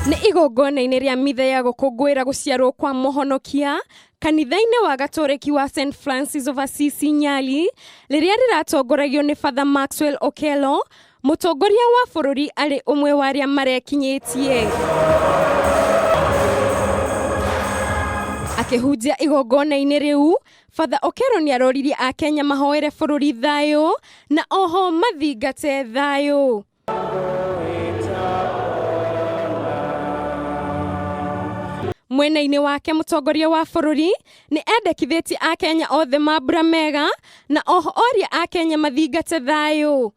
Nĩ igongona-inĩ rĩa mitha ya gũkũngũĩra gũciarwo kwa mũhonokia kanitha-inĩ wa gatoreki wa St Francis of Assisi Nyali, rĩrĩa rĩratongoragio nĩ Father Maxwell Okello, mũtongoria wa bũrũri arĩ ũmwe wa arĩa marekinyĩtie. Akĩhunjia igongona-inĩ rĩu, Father Okello nĩ aroririe Akenya mahoere bũrũri thayũ na oho mathingate thayũ. Mwena-inĩ wake mũtongoria wa bũrũri nĩ endekithĩtie Akenya othe mambura mega na oho oria Akenya mathingate thayũ.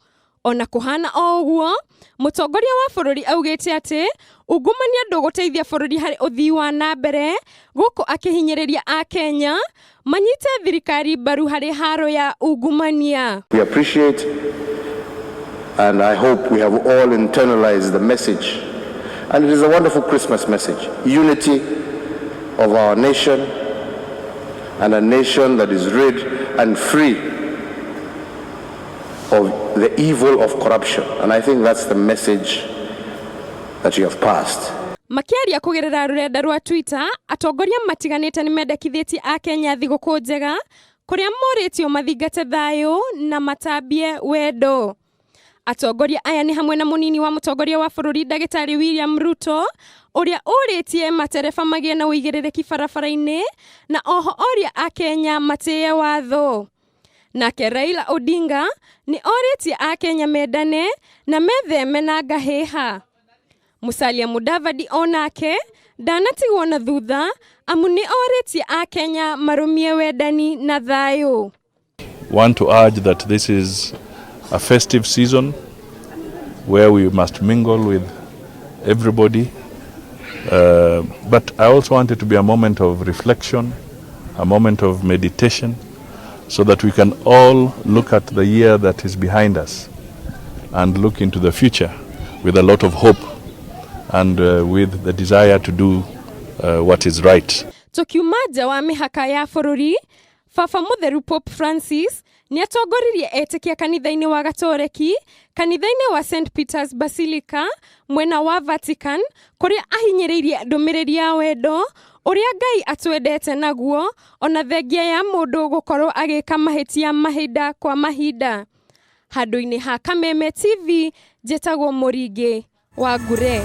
Ona kũhana o ũguo, mũtongoria wa bũrũri augĩte atĩ ungumania ndũgũteithia bũrũri harĩ ũthii wa na mbere, gũkũ akĩhinyĩrĩria Akenya manyite thirikari mbaru harĩ haro ya ungumania. We appreciate and I hope we have all internalized the message. And it is a wonderful Christmas message. Unity of our nation and a nation that is rid and free of the evil of corruption. And I think that's the message that you have passed. Makĩaria kũgerera rũrenda rwa Twitter, atongoria matiganĩte nĩ mendekithĩtie Akenya thigũkũ njega kũrĩa morĩtio mathingate thayũ na matambie wendo. Atongoria aya nĩ hamwe na mũnini wa mũtongoria wa bũrũri Ndagĩtarĩ William Ruto, ũrĩa ũrĩtie matereba magĩe na ũigĩrĩrĩki barabara-inĩ na oho oria Akenya matĩye watho. Nake Raila Odinga nĩ orĩtie Akenya mendane na metheme na ngahĩha. Musalia Mudavadi onake ndanatigwo na thutha amu nĩ orĩtie Akenya marũmie wendani na thayũ. Want to urge that this is a festive season where we must mingle with everybody. But I also want it to be a moment of reflection, a moment of meditation, so that we can all look at the year that is behind us and look into the future with a lot of hope and with the desire to do what is right. Tukiuma nja wa mĩhaka ya bũrũri, Baba Mũtheru Pope Francis nĩ atongoririe etĩkia kanitha-inĩ wa Gatoreki, kanitha-inĩ wa St Peter's Basilica mwena wa Vatican, kũrĩa ahinyĩrĩirie ndũmĩrĩri ya wendo ũrĩa Ngai atwendete naguo ona thengia ya mũndũ gũkorwo agĩka mahĩtia mahinda kwa mahinda. Handũ-inĩ ha Kameme TV, njĩtagwo Mũringĩ wa Ngure.